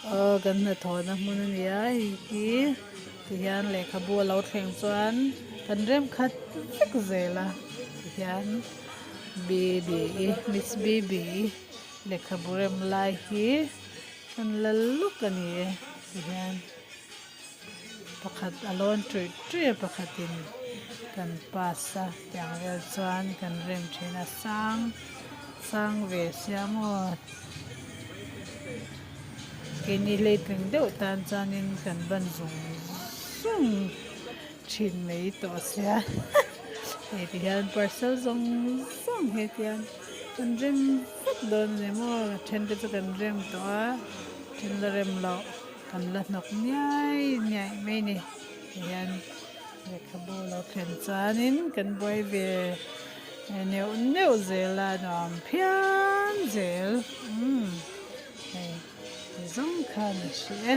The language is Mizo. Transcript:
Aw kan hnathawhna hmun a ni a hei hi tihian lehkhabu a lo thleng chuan kan rem khat vek zel a tihian B_B_E miss B_B_E lehkhabu rem lai hi kan la luk a ni e tihian pakhat a lawn ṭuih ṭuih a pakhatin kan pass a tiang vel chuan kan rem ṭhin a sang sang ve sia maw keini hleitling deuh tan chuanin kan ban zung zung ṭhin mai tawh sia hei ti hian parcel zawng zawng he tiang kan rem vek dawn a ni maw a then te chu kan rem tawh a then la rem loh. Kan la hnawk niai niaih mai ni tihian lehkhabu lo thlen chuanin kan buai ve neuh neuh zel a nuam phian zel umm hei zawng khan a hre e.